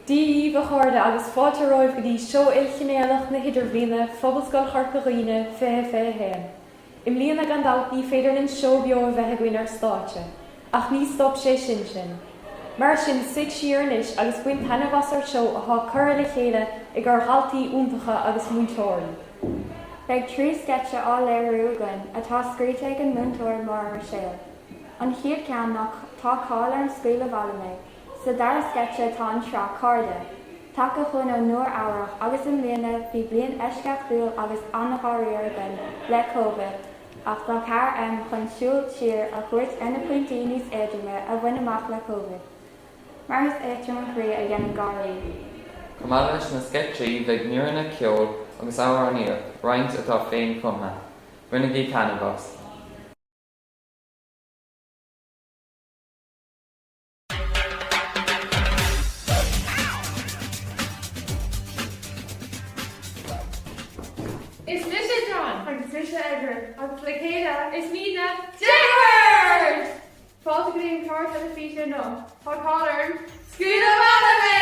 Dia dhaoibh a chairde agus fáilte romhaibh go dtí Seó Ilchinéalach na hIdirbhliana, Phobalscoil Chorca Dhuibhne 2021. I mbliana gan dabht ní féidir linn seó beo a bheith againn ar stáitse, ach ní stop sé sin sinn. Mar sin, suigh siar anois agus bain taitneamh as ár seó athá curtha le chéile ag ár dhaltaí iontacha agus múinteoirí. Beidh 3 sceitse á léiriú againn atá scríte ag an múinteoir Máire Ruiséal. An chéad ceann ná Tá cáil orm scaoil abhaile mé. Sa dara sceitse tá an tsraith Cairde. Tagtha chugainn ó Nua Eabhrach agus i mbliana bhí bliain eisceachtúil agus an-dháiríre againn le Covid ach tá cabhair uaim chun súil siar a thabhairt ar na pointí níos éadroime a bhain amach le Covid. Mar is éadrom an croí a dhéanann gáirí. Chomh maith leis na sceitsí beidh míreanna ceoil agus amhránaíocht, roinnt atá féin-chumtha. Bainigí taitneamh as! Is mise John. Agus mise Edward. Agus le chéile is muidne Jedward! Fáilte go dtí an clár teilifíse inniu. Tá cáil orm. Scaoil abhaile mé!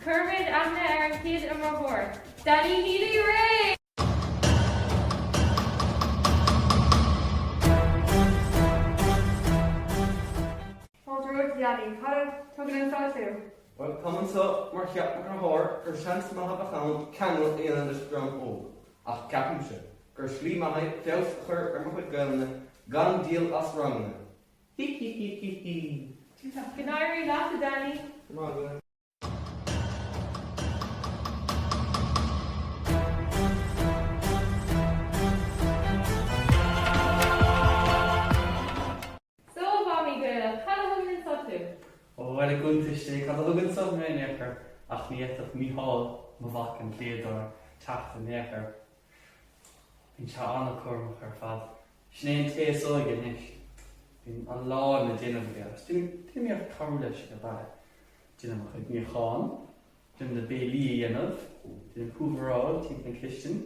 Cuirimid aithne ar an chéad iomaitheoir, Danny Healy-Rae! Fáilte romhat, a Danny. Cad a thugann anseo tú? Bhuel, táim anseo mar cheap mo dheartháir gur seans maith a bheadh ann ceangal a dhéanamh leis an dream óg, ach ceapaimse gur slí maith é feabhas a chur ar mo chuid Gaelainne gan díol as ranganna. Hí hí hí hí hí! Go n-éirí leat, a Danny. Go maith agat. So, a Mhamaí Gaelach, cad a thugann anseo tú? Ó, bhuel, i gcuntais Dé, cad a thugann anseo mé in aon chor? Ach ní fhéadfadh Mícheál, mo mhac, an dlíodóir, teacht in aon chor. Bíonn sé an-chúramach ar fad. Sin é an té is óige anois. Bíonn a lán le déanamh aige agus déanaim iarracht cabhrú leis ag an baile. Déanaim a chuid níocháin, déanaim na béilí a dhéanamh, déanaim húvaráil timpeall an chistin,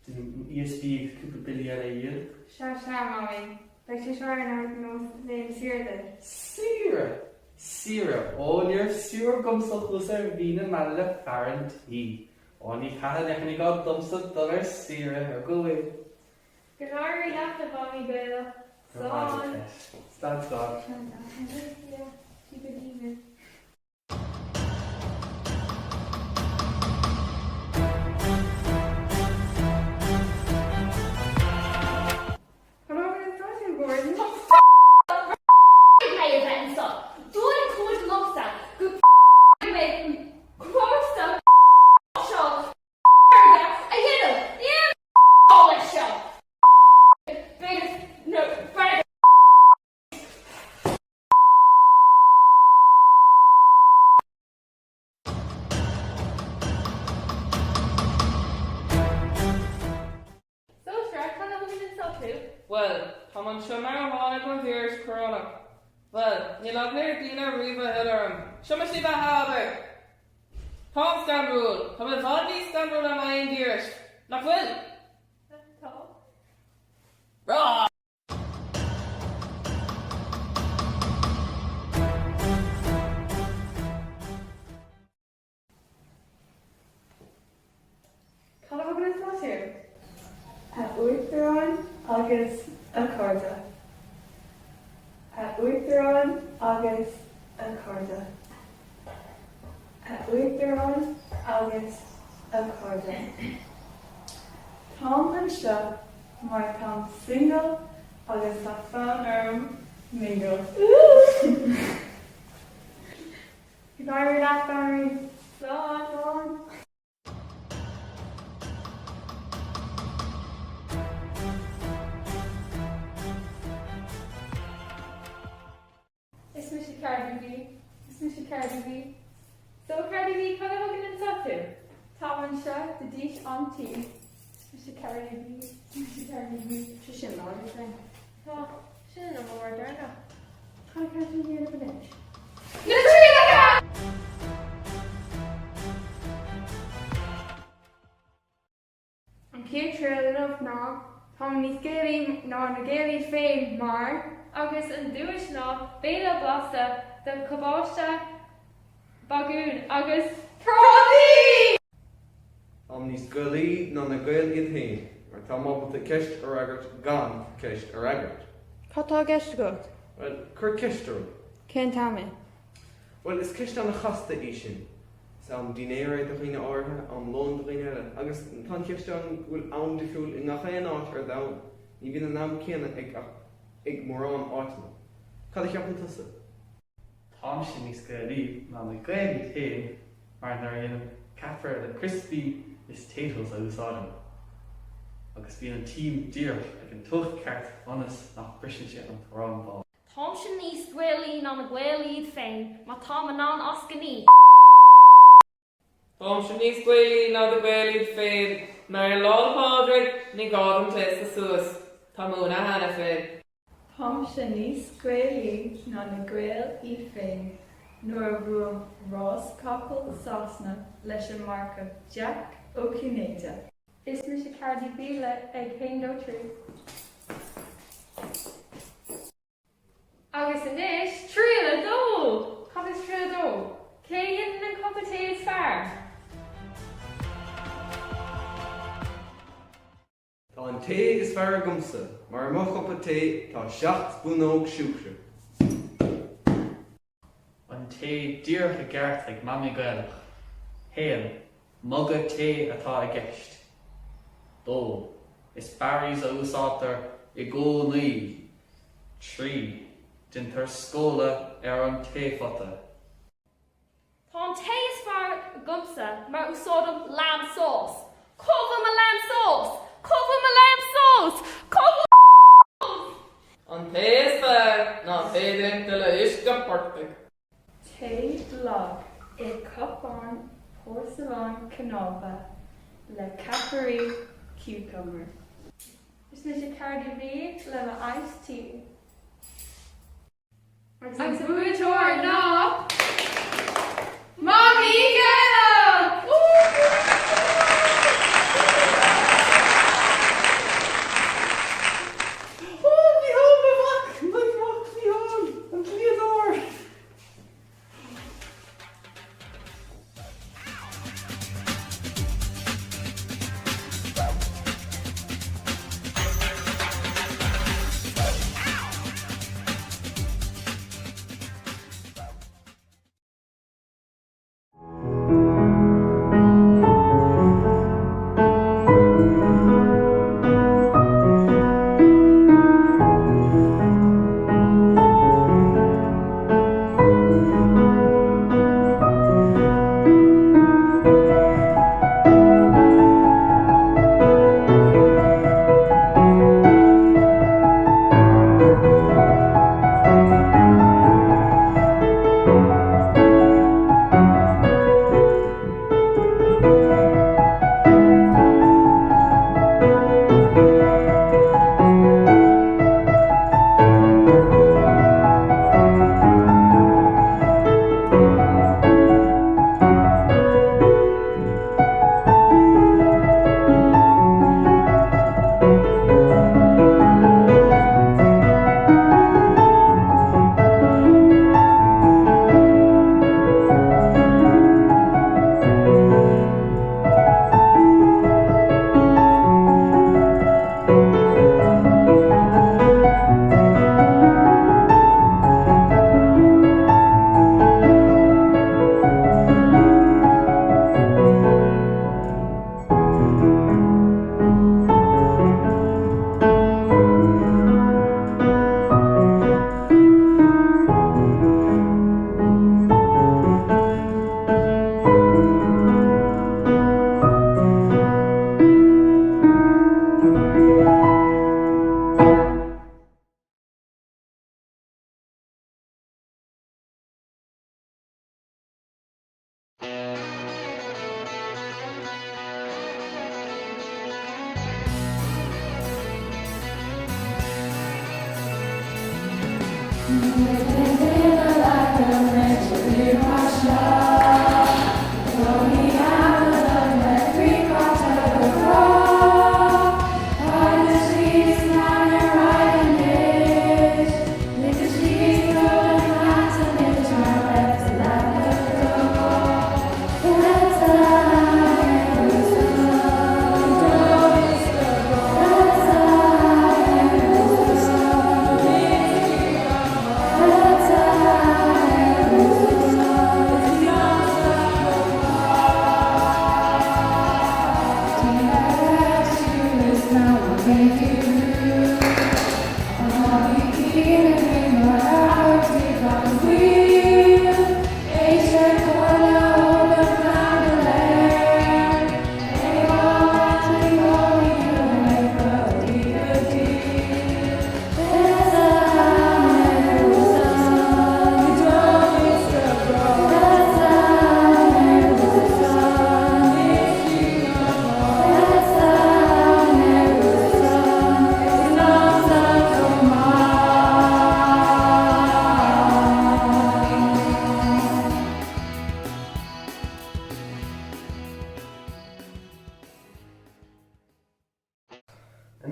déanaim an ESB agus cúpla billí eile a dhíol. Sea, sea, a Mhamaí. Beidh sé seo ar nós laethanta saoire duit. Saoire! Saoire! Ó, ní raibh saoire agamsa ó chuas ar mhí na meala le fear an tí. Ó, ní chaithfidh ní, ní gá domsa dul ar saoire ar go bhfuil. Go n-éirí leat, a Mhamaí Gaelach. Slán. Slán, slán. Mé a bheith anseo. Dúirt cuid liomsa go mé cúrsa seo a dhéanamh. Níl gá leis seo. B'fhéidir nó b'fhearr. So, Shrek, cad a thugann anseo tú? Bhuel, táim anseo mar a tháinig an víreas corónach. Bhuel, níl eagla ar daoine riamh a thuilleadh orm. Seo mo shlí bheatha, abair! Táim scanrúil. Táim i bhfad níos scanrúla ná aon víreas. Nach bhfuil? Tá. Rá! Cad a thugann anseo tú? A Uachtaráin agus a chairde. A Uachtaráin agus a chairde. A Uachtaráin agus a chairde. Táim anseo mar táim single agus tá fonn orm mingle. Go n-éirí leat, Barry. Slán. Slán. Is mise Cardi B. Is mise Cardi B. So Cardi B, cad a thugann anseo tú? Táim anseo do dís an tí. Is mise Cardi B. Is mise Cardi B. Tá sin láidir féin. Tá, sin an iomaitheoir deireanach. Cad a cheart dom a dhéanamh anois? Na trialacha! An chéad triail inniu ná Táim níos Gaelaí ná na Gaelaí féin mar. Agus an duais ná béile blasta de chabáiste. Bagún agus prátaí! Táim níos Gaelaí ná na Gaeil iad féin, mar táim ábalta ceist a fhreagairt gan ceist a fhreagairt. Cad tá i gceist agat? Bhuel, cuir ceist orm. Cén t-am é? Bhuel, is ceist an-chasta í sin. Is am dinnéir é do dhaoine áirithe, am lóin do dhaoine eile, agus tá an cheist ann go bhfuil am difriúil i ngach aon áit ar domhan. Ní bhíonn an am céanna ag ach ag mórán áiteanna. Cad a cheapann tusa? Táimse níos Gaelaí ná na Gaeil iad féin mar nuair a dhéanaim ceapaire le crispí is Taytos a úsáidim. Agus bíonn an t-im díreach ag an teocht ceart ionas nach briseann sé an t-arán bán. Táimse níos Gaelaí ná na Gaeil iad féin má táim in ann eascainí. Táimse níos Gaelaí ná na Gaeil iad féin, mar ar Lá 'le Pádraig ní gá dom gléasadh suas, tá múinte cheana féin. Táimse níos Gaelaí ná na Gaeil iad féin nuair a bhuaim rás capall Sasana leis an marcach Jack Ó Cinnéide. Is mise Cardi B le ag haon dó trí. Agus anois, triail a dó! Cad is triail a dó? Cé a dhéanann an cupa tae is fearr? Tá an tae is fearr agamsa, mar i mo chupa tae tá 7 spúnóg siúcra. An tae díreach i gceart ag Mamaí Gaelach. 1, Muga tae atá i gceist. 2, Is Barry's a úsáidtear i gcónaí. 3, Déantar scóladh ar an taephota. Tá an tae is fearr agamsa mar úsáidim lamb sauce. Cá bhfuil mo lamb sauce? Cá bhfuil mo lamb sauce? Cá bhfuil sauce? An tae is fearr ná tae déanta le uisce portaigh. Tae lag i gcupán porcelain cnáibe le ceapairí cucumber. Is mise Cardi B le mo iced tea. Agus an buaiteoir ná Mamaí Gaelach! Ó, Mícheál, mo mhac, mo mhac Mícheál, an dlíodóir!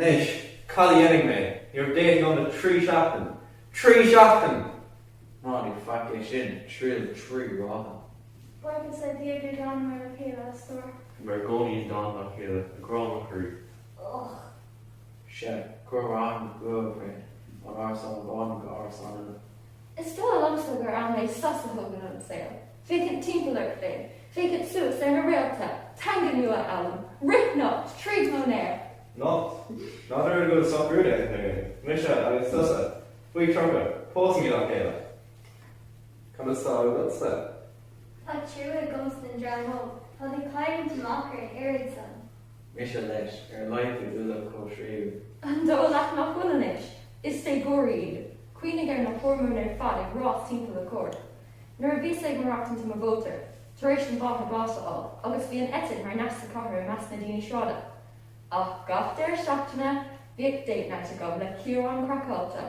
Anois, cad a dhéanfaidh mé? Ní raibh date agam le 3 seachtain. 3 seachtain! Ná ní faic é sin, triail 3 ráithe. Buíochas le Dia gur d'fhanamar le chéile, a stór. Bhíomar i gcónaí i ndán dá chéile, a ghrá mo chroí. Och. Sea, chuireamar aithne go luath orainn féin, ón árasán amháin go árasán eile. Is dóigh liomsa gur am é sos a thógaint ón saol, féachaint timpeall ort féin, féachaint suas ar na réalta, teanga nua a fhoghlaim, rith nocht tríd móinéar. Nocht? N'fheadar an bhfuil socrú déanta againn, mise agus tusa, faoi 30, pósfaimid dá chéile. Cad atá agatsa? Tá trua agamsa don dream óg, táid ag cailliúint amach ar an oiread san. Mise leis, ar a laghad bhí dúil acu sríobh. An dóigh leat nach bhfuil anois? Is déagóirí iad. Cuimhnigh ar na hormóin ar fad ag rás timpeall a gcorp. Nuair a bhíos ag maireachtaint i mo mhótar, tar éis dom mháthair bás a fháil, agus bhí an eitinn mar nath sa chathair i measc na daoine sráide. Ach gach deireadh seachtaine, bhíodh date night agam le Ciarán Craiceáilte.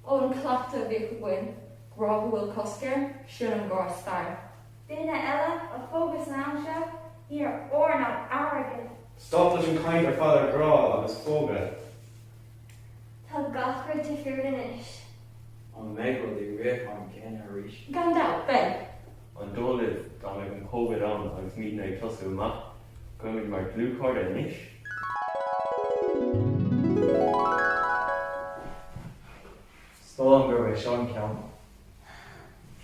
Ó, an cleachtadh a bhíodh againn, grá go bhfuil cosc air, sin an grá is fearr. Duine eile a phógadh san am seo, ní raibh ór ná airgead. Stop leis an chaint ar fad ar ghrá agus phógadh. Tá gach rud difriúil anois. An mbeidh rudaí riamh mar an gcéanna arís? Gan dabht, beidh. An dóigh libh dá mbeadh an Covid ann agus muidne ag tosú amach, go mbeimid mar dlúthchairde anois? Is dóigh liom gurb é seo an ceann.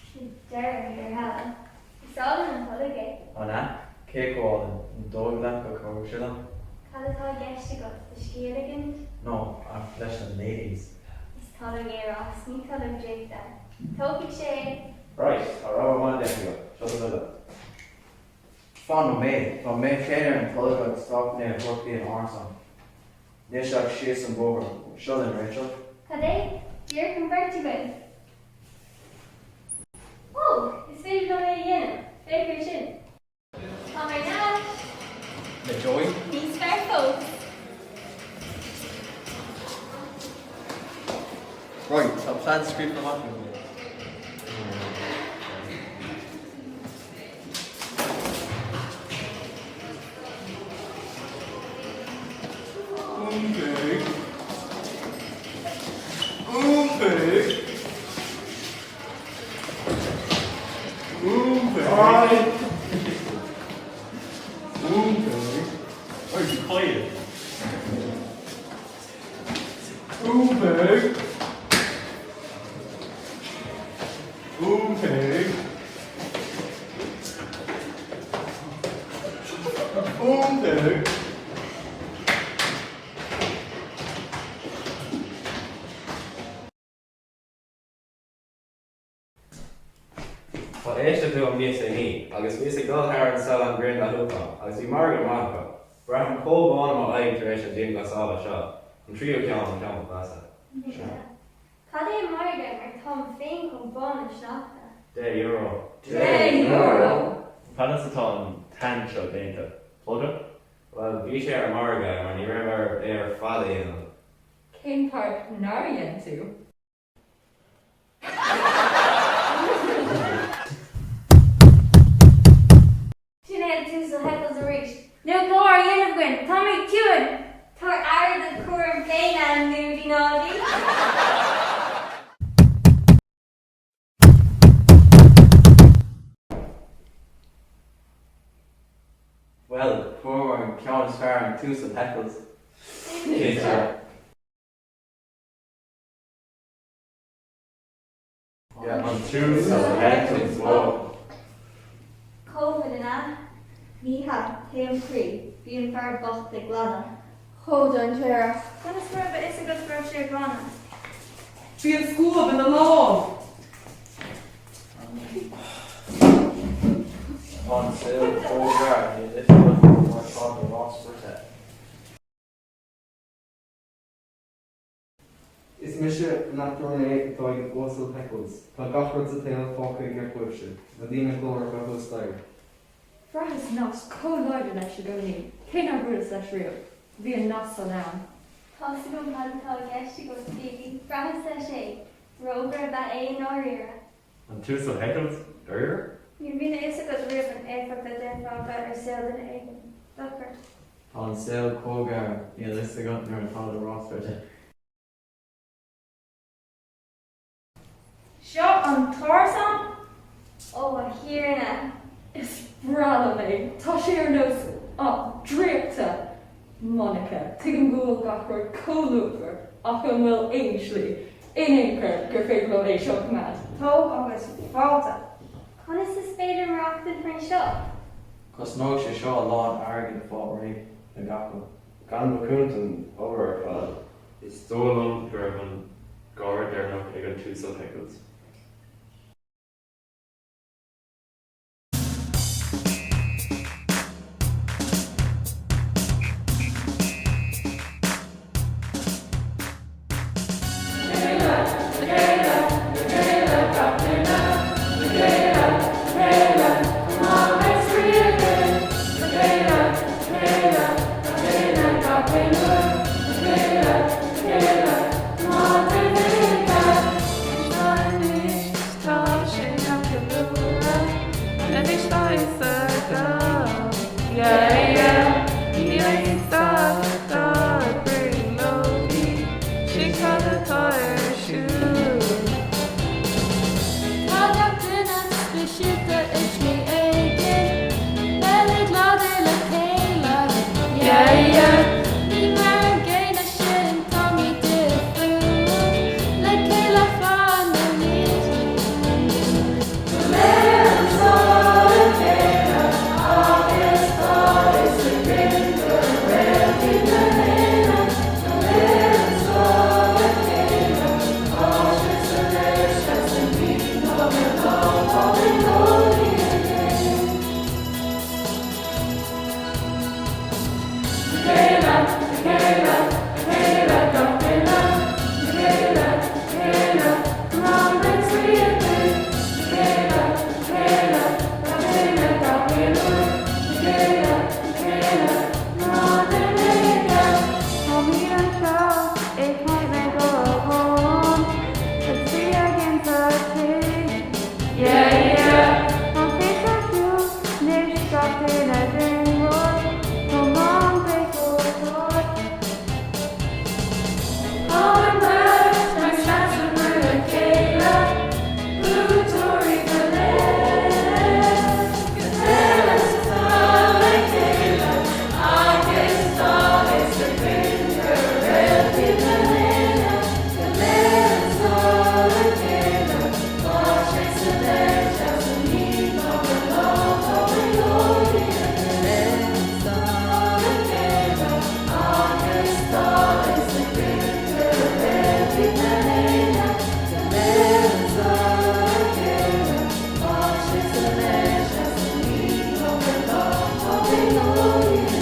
Sin deireadh thiar thall. Is álainn an tolg é. An ea? Cé chomh álainn? An dóigh leat go cabhródh sé liom? Cad atá i gceist agat? Do scíth a ligint? No, ach leis na ladies. Is tolg é Ross, ní tolg draíochta. Tógfaidh sé é. Right, tá rogha maith déanta agat. Seo do bhille. Fan nóiméad, tá mé féin ar an tolg agus tá chun é a thabhairt go dtí an árasán. Níl sé ach síos an bóthar. Seo linn, Rachel. Cad é? Díreach an bheirt againn. Ó, is féidir liom é a dhéanamh. Féach air sin. Táim ar ais! Le Joey? Níos fearr fós! Right, tá plean scríofa amach agam. Tá éisteacht uaim níos déanaí agus bhíos ag dul thar an salann grianghlathúcháin agus bhí margadh maith acu. Braithim chomh bán i m'aghaidh tar éis an dianghlasála seo, an tríú ceann an ceann ba mheasa. Mise. Cad é margadh mar táim féin chomh bán le sneachta. €10. €10! Conas atá an tan seo déanta? Pluda? Bhuel, bhí sé ar margadh mar ní raibh orm é ar fad a dhéanamh. Cén páirt nár dhein tú? Sin é an tUasal Heckles arís. Níl clár á dhéanamh againn. Táimid ciúin! Tabhair aire do chúram féin, a Núdaí Nádaí. Bhuel, fuaireamar an ceann is fearr ar an tUasal Heckles. Cinnte. An tUasal Heckles bocht. Covid, an ea? Ní hea, taom croí, bhí an fear bocht ag glanadh. Chomh dainséarach. Conas go raibh a fhios agat go raibh sé ag glanadh? Bhí an scuab ina lámh. Tá an saol chomh gearr, níl fhios agat mar tá do rás rite. Is mise an aturnae atá ag an Uasal Heckles. Tá gach rud sa tsaol fágtha ag neart uaibhse, na daoine glóracha thuas staighre. Bhraitheas nasc chomh láidir leis i gcónaí, cé nár bhuaileas leis riamh. Bhí an nasc san ann. Tá's agam cad atá i gceist agat, Phoebe. Bhraitheas leis é. Rógaire ab ea é i ndáiríre. An tUasal Heckles? Dáiríre? Ní bhíonn a fhios agat riamh an éifeacht a d'fhéadfadh a bheith ar saol duine éigin. Dochar. Tá an saol chomh gearr, níl fhios agat nuair atá do rás druidte. Seo an t-árasán? Ó a Thiarna! Is breá liom é! Tá sé ar nós, ah, draíochta! Monica, Tuigim go bhfuil gach rud chomh luachmhar, ach an bhfuil aon slí, in aon chor, gur féidir liom é seo a choimeád? Tóg agus fáilte! Conas is féidir maireachtaint mar seo? Chosnódh sé seo a lán airgid fáil réidh na gcapall. Gan botún an obair ar fad. Is dóigh liom go raibh an gáire deireanach ag an tUasal Heckles. Tá gach duine speisialta i slí éigin, Beimid láidir le chéile, yeah yeah. Ní mar an gcéanna sinn, táimid difriúil, le chéile fanfaimid. Go léir anseo le chéile agus tá fhios againn gur réaltaí na huile. Go léir anseo le chéile, tá sé soiléir sa ní ná gur lá tá brionglóidí againn. Le chéile, le chéile, le chéile gach duine. Le chéile, le chéile, come on beidh spraoi againn. Le chéile, le chéile, gach duine gach aon uair. Le chéile, le chéile, come on uilig. Táimid anseo ag caint le guthán, Tá spraoi againn sa tigh. Yeah yeah. Tá feis ar siúl 'nois gach duine den rud, Come on beidh go Ár mbeirt ag seasamh le chéile, buaiteoirí go léir. Go léir anseo le chéile agus tá fhios againn gur réaltaí na huile. Go léir anseo le chéile, tá sé soiléir sa ní ná gur lá tá brionglóidí againn. Le chéile agus tá fhios againn gur réaltaí na huile. Go léir anseo le chéile, tá sé soiléir sa ní ná gur lá tá brionglóidí againn.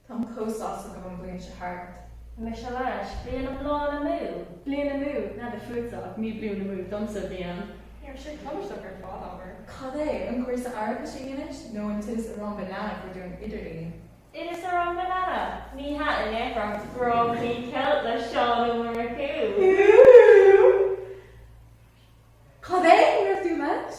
Táim chomh sásta go raibh an bhliain seo thart. Mise leis, bliain iomlán amú! Bliain amú? N'fheadar fútsa ach ní bliain amú domsa a bhí ann. Ní raibh sé tubaisteach ar fad, abair. Cad é? An cúrsa aireachais a dheinis nó an t-oideas arán banana fuair tú ar an idirlíon? Oideas arán banana? Ní hea in aon chor ach Brócaí Ceilt le Seán Ó Murchú! Cad é? An raibh tú leis?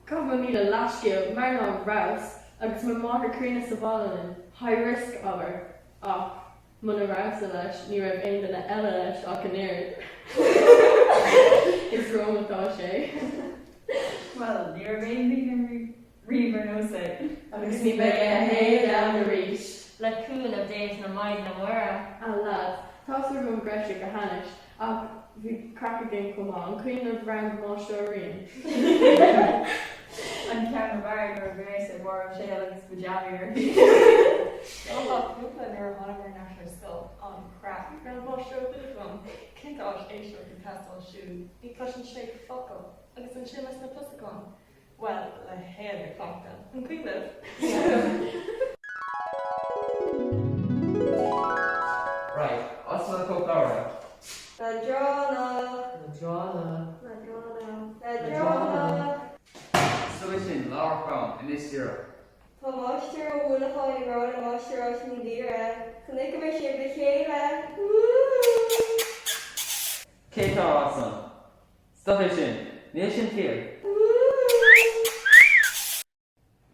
Gabh mo mhíle leathscéal, mar ná rabhas, agus mo mháthair chríonna sa bhaile linn, high risk, abair, ach muna rabhas-sa leis, ní raibh aon duine eile leis ach an oiread. Is romham atá sé. Bhuel, ní raibh aon bhliain riamh ar nós é. Agus ní bheidh a leithéid ann arís. Le cúnamh Dé is na Maighdine Muire. A lads, tá's agam go raibh sé go hainnis, ach bhí craic againn chomh maith. An cuimhin libh rang máistreora? An ceann ab fhearr nuair a bhí mise ag Máire Ruiséal agus pajamaí uirthi. Ó cúpla nuair a tháinig ar ais ar scoil, an craic. Raibh máistreoir duine agam, cén áit éisteacht ag teastáil siúd, ní chloiseann sé focal, agus ansin leis na closacáin, Bhuel, le héad a chleachtadh. An cuimhin libh? Right, oscail do chóipleabhar. Leadránach. Leadránach. Leadránach. Leadránach. Stop é sin, láithreach bonn, anois díreach. Tá Máistir Ó hUallacháin ag rá le Máistreás Ní Laoire, Chonaiceamar sibh le chéile! Wúúú! Cé atá á rá san? Stop é sin! Níl sin fíor!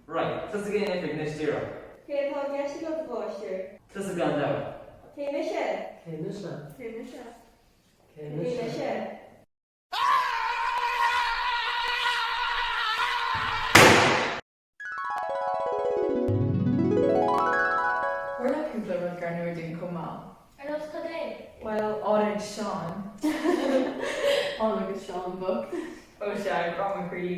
Right, tusa go dtí an oifig anois díreach. Cé atá i gceist agat, a mháistir? Tusa gan dabht. Cé mise? Cé mise? Cé mise? Cé mise? Tharla cúpla rud greannmhar dúinn chomh maith. Ar nós cad é? Bhuel, Áine agus Seán. Áine agus Seán bocht. Ó sea, grá mo chroí.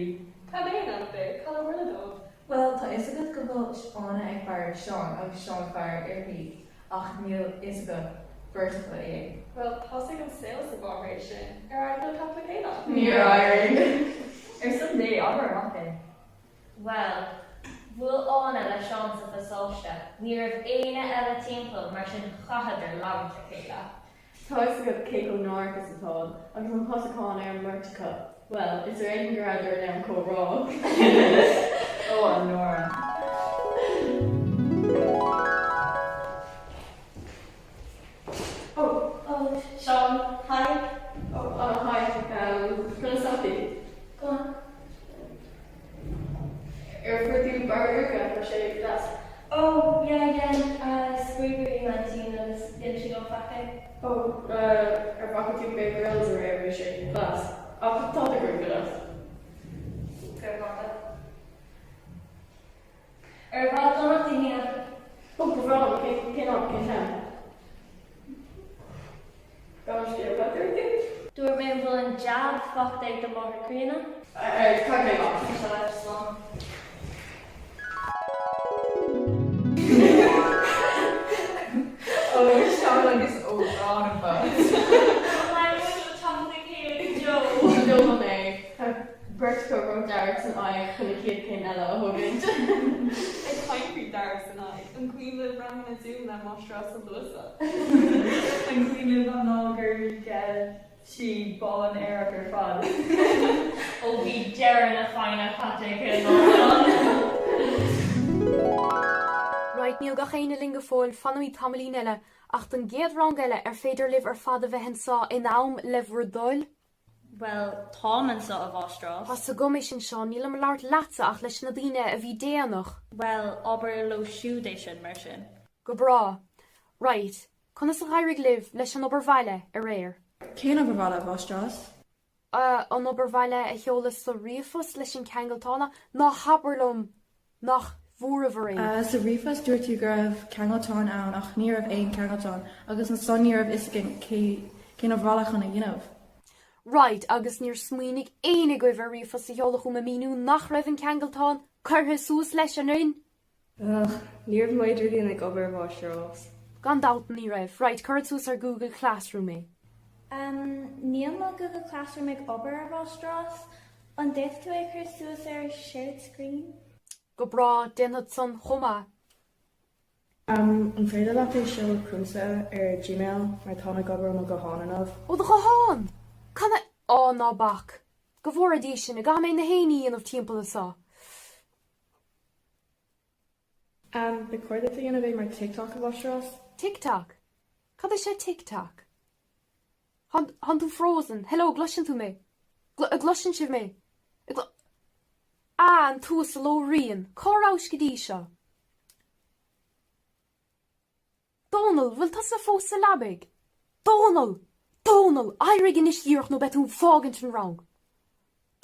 Cad é nach é? Cad a tharla dóibh? Bhuel, tá fhios agat go bhfuil Áine ag faire ar Seán agus Seán ag faire uirthi ach níl fhios ag an bheirt acu é. Bhuel, thosaigh an saol sa mháthair é sin. Ar éirigh leo teacht le chéile? Níor éirigh. Ar son Dé, abair amach é. Bhuel, bhuail Áine le Seán sa phasáiste. Ní raibh éinne eile timpeall, mar sin chaitheadar labhairt le chéile. Tá fhios agat cé chomh náireach is atáid, agus an potachán ar an mbeirt acu. Bhuel, is ar éigean go rabhadar in ann comhrá. Ó, an náire. Ó! Ó, Seán, haigh. Ó, haigh. Conas tá tú? Go maith. Ar fuair tú barra uaighe? Tá sé deas. Ó, yeah, dhein. Scríobh i m'aintín agus dhein sí gan faic é. Ó, ar bhfaca tú Bear Grylls aréir? Bhí sé class. Ach tá do ghruaig go deas. Go raibh maith agat. Ar mhaith dom Dé hAoine. Ó, ba bhreá liom. Cén am? Cén t-am? Gabh mo leithscéal, cad dúirt tú? Dúirt mé an bhfuil an jab faighte ag do mháthair críonna? Caithfidh mé amach. Tá sé leat, slán. Ó, Seán agus Ó Gráinne bocht. An mbeidh muid ag teacht le chéile go deo? Ní dóigh liom é. Tá beirt acu ró-dearg san aghaidh chun an chéad chéim eile a thógaint. Ag caint faoi dearg san aghaidh, an cuimhin libh ranganna Zoom le Máistreás Ó Luasa? An cuimhin libh an lá gur gheil sí bán aerach ar fad? Ó bhí deireadh na foighne caite aici an lá san. Right, níl gach éinne linn go fóill, fanfaimid tamaillín eile, ach don gcéad rang eile, ar féidir libh ar fad a bheith anseo in am le bhur dtoil? Bhuel, táim anseo, a Mháistreás. Tá's agam é sin, Seán, nílim ag labhairt leatsa ach leis na daoine a bhí déanach. Bhuel, abair leo siúd é sin, mar sin. Go breá. Right, conas a d'éirigh libh leis an obair bhaile aréir? Cén obair bhaile, a Mháistreás? An obair bhaile a sheolas sa ríomhphost leis an ceangaltán. Ná habair liom nach bhfuaireabhar é. Sa ríomhphost dúirt tú go raibh ceangaltán ann ach ní raibh aon ceangaltán agus ansan ní raibh fhios againn cén obair bhaile chun a dhéanamh. Right, agus níor smaoinigh éinne agaibh ar ríomhphost a sheoladh chugam ag míniú nach raibh an ceangaltán curtha suas leis an fhoireann? Ugh, ní raibh m'idirlíon ag obair a Mháistreás. Gan dabht ní raibh. Right, cuirfead suas ar Google Classroom é. Umm, níl mo Google Classroom ag obair a Mháistreás. An bhféadfadh tú é a chur suas ar shared screen? Go breá, déanfad san chomh maith. Umm, an féidir leat é a sheoladh chugamsa ar Gmail mar táim ag obair ó mo ghuthán inniu? Ó do ghuthán! Can I, á ná bac. Go bhfóire Dia sinn, an gcaithfidh mé na héinní a dhéanamh timpeall anso. Umm, ba chóir duit a dhéanamh é mar TikTok a Mháistreás. TikTok? Cad is ea TikTok? Thánn tú frozen. Hello, gcloiseann tú mé? An gcloiseann sibh mé? Ah, an tUasal Ó Riain, cá rabhais go dtí seo? Dónall, bhfuil tusa fós sa leabaidh? Dónall! Dónall! Éirigh anois díreach nó beidh tú ag fágaint an rang!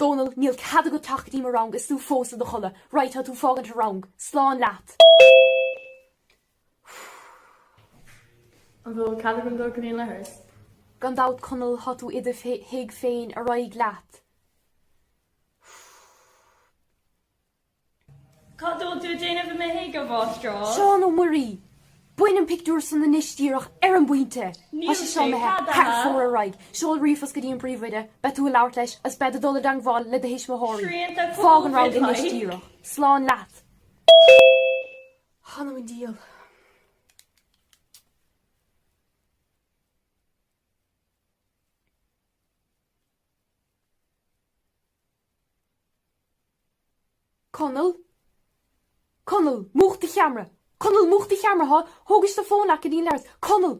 Dónall, níl cead agat teacht go dtí mo rang is tú fós i do chodladh. Right, tá tú ag fágaint an rang. Slán leat. An bhfuil cead agam dul go dtí an leithreas? Gan dabht, Conall, tá tú i do thigh féin, ar aghaidh leat. Cad a bhfuil tú ag déanamh i mo thigh, a Mháistreás? Seán Ó Muirí! Bain an pictiúr san anois díreach ar an bpointe! Níl Tá sé sé seo imithe thar ceadaithe. fóir ar aghaidh. Seol ríomhphost go dtí an príomhoide, beidh tú ag labhairt leis agus beidh ag dul i dteangmháil le do thuismitheoirí. Srianta Fág an rang Covid, anois like. díreach. Slán leat. Th'anam 'on diabhal. Conall? Conall, múch do cheamara! Conall, múch do cheamara, thá thógais do fón leat go dtí an leithreas. Conall!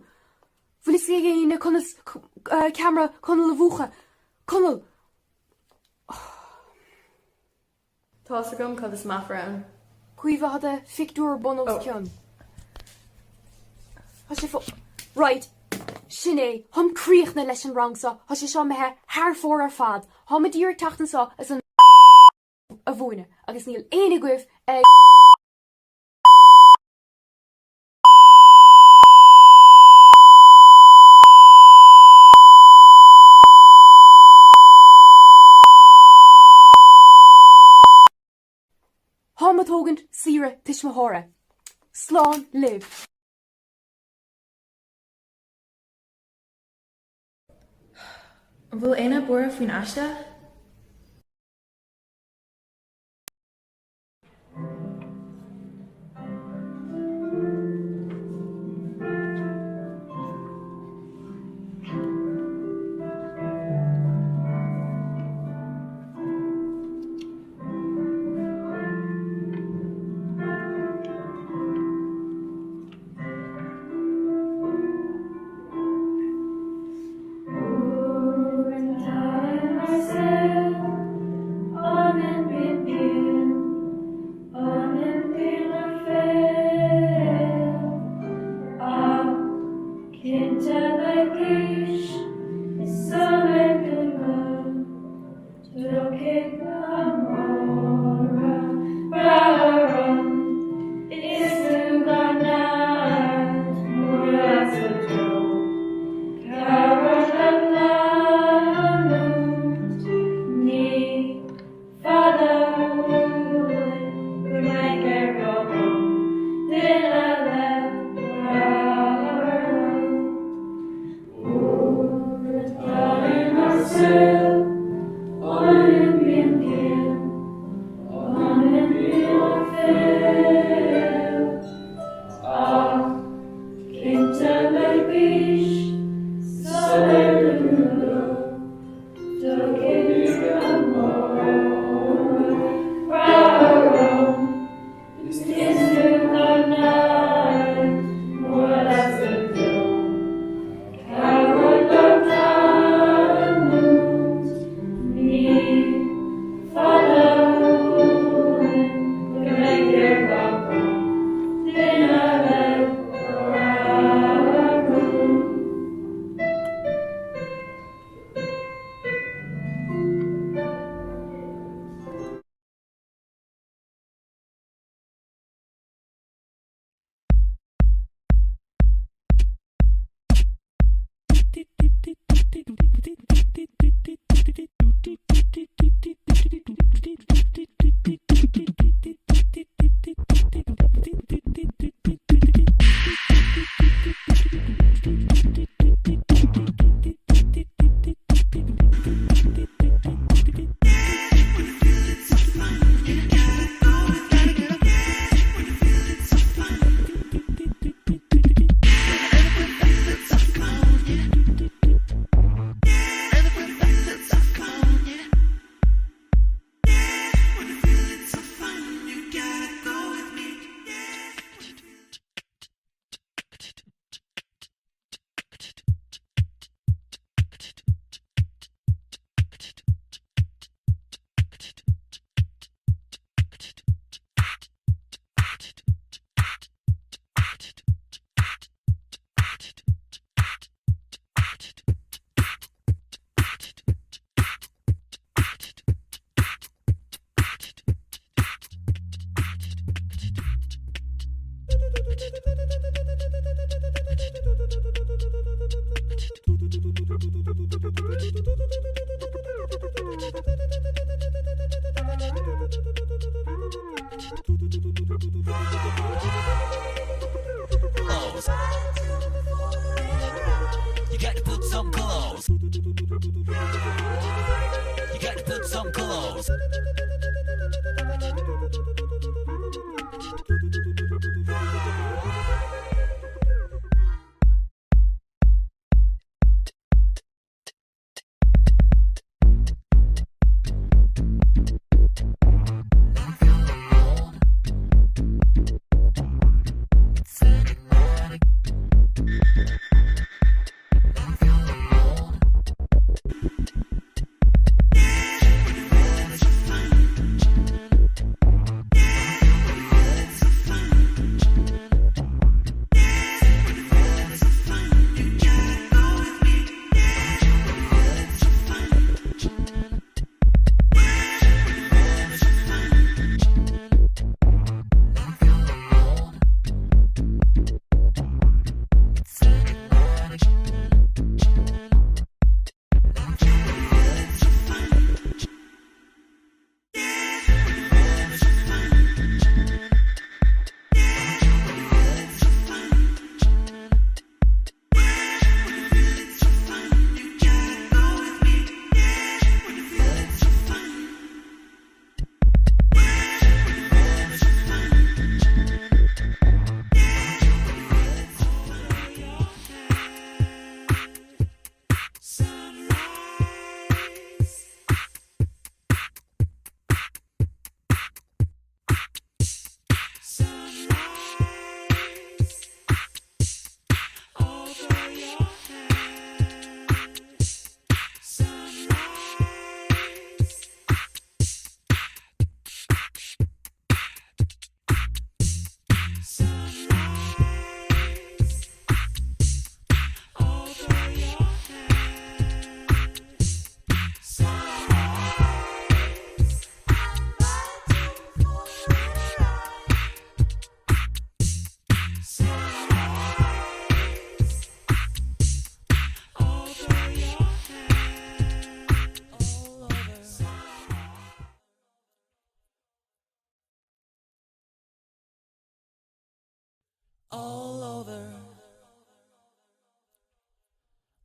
Bhfuil fhios ag éinne conas ceamara Conall a mhúchadh? Conall! Tá's agam cad is meafar ann. Caoimhe, Tá do phictiúr bun os cionn. Tá sé fó. Right. Sin é. Táim críochnaithe leis an rang seo. Tá sé seo imithe thar fóir ar fad. Táim d'iarraidh teacht anseo is an a mhúineadh agus níl éinne agaibh ag. Táim ag tógaint saoire tuismitheora. Slán libh. An bhfuil éinne buartha faoin aiste?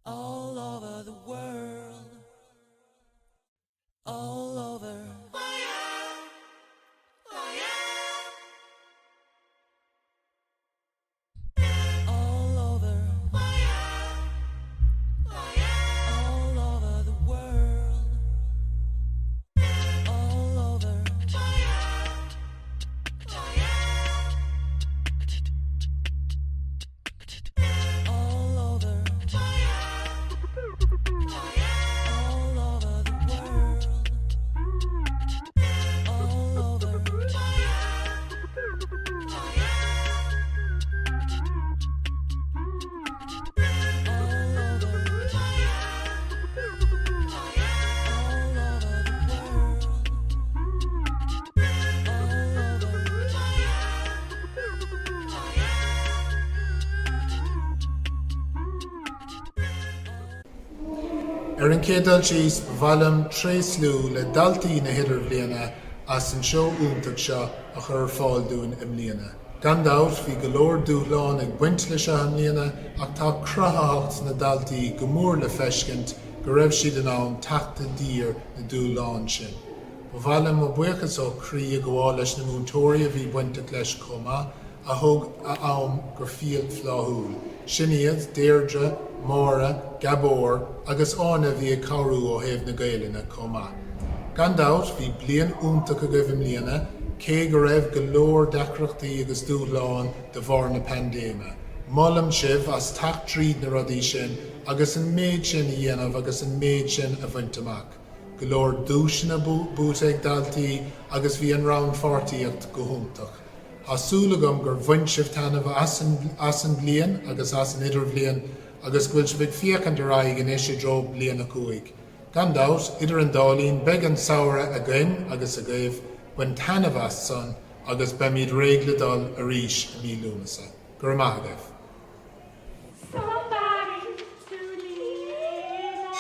All over the world. All over. Oh yeah. Oh yeah. All over. Oh yeah. Oh yeah. All over the world. All over. Oh yeah. Oh yeah. All over. All over the world. All over. Ar an chéad dul síos, ba mhaith liom tréaslú le daltaí na hIdirbhliana as an seó iontach seo a chur ar fáil dúinn i mbliana. Gan dabht, bhí go leor dúshlán ag baint le seo i mbliana ach tá cruthaitheacht na ndaltaí go mór le feiscint go raibh siad in ann teacht i dtír na dúshláin sin. Ba mhaith liom mo bhuíochas ó chroí a ghabháil leis na múinteoirí a bhí bainteach leis chomh maith, a thug a am go fial flaithiúil. Sin iad, Deirdre, Máire, Gabor agus Áine a bhí ag cabhrú ó thaobh na Gaelainne chomh maith. Gan dabht, bhí bliain iontach agaibh i mbliana, cé go raibh go leor deacrachtaí agus dúshláin de bharr na paindéime. Molaim sibh as teacht tríd na rudaí sin agus an méid sin a dhéanamh agus an méid sin a bhaint amach. Go leor duaiseanna buaite ag daltaí agus bhí an rannpháirtíocht go hiontach. Tá súil agam gur bhain sibh taitneamh as as an bliain agus as an idirbhliain agus go bhfuil sibh ag féachaint ar aghaidh anois i dtreo bliain 5. Gan dabht, idir an dá linn, beidh an samhradh againn agus agaibh, bain taitneamh as san agus beimid réidh le dul arís i mí Lúnasa. Go raibh maith agaibh. Somebody to lean on.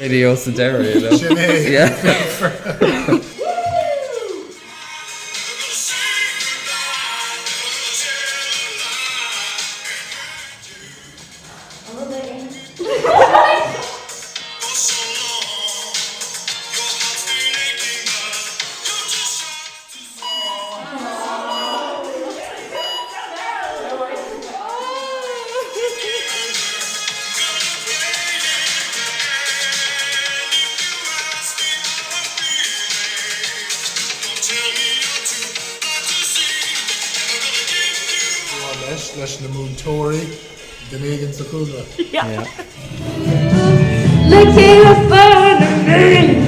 Radio sa deireadh, you know. Sin é. Yeah. Leis, leis na múinteoirí, duine éigin sa chúlra. Le chéile fan na mí.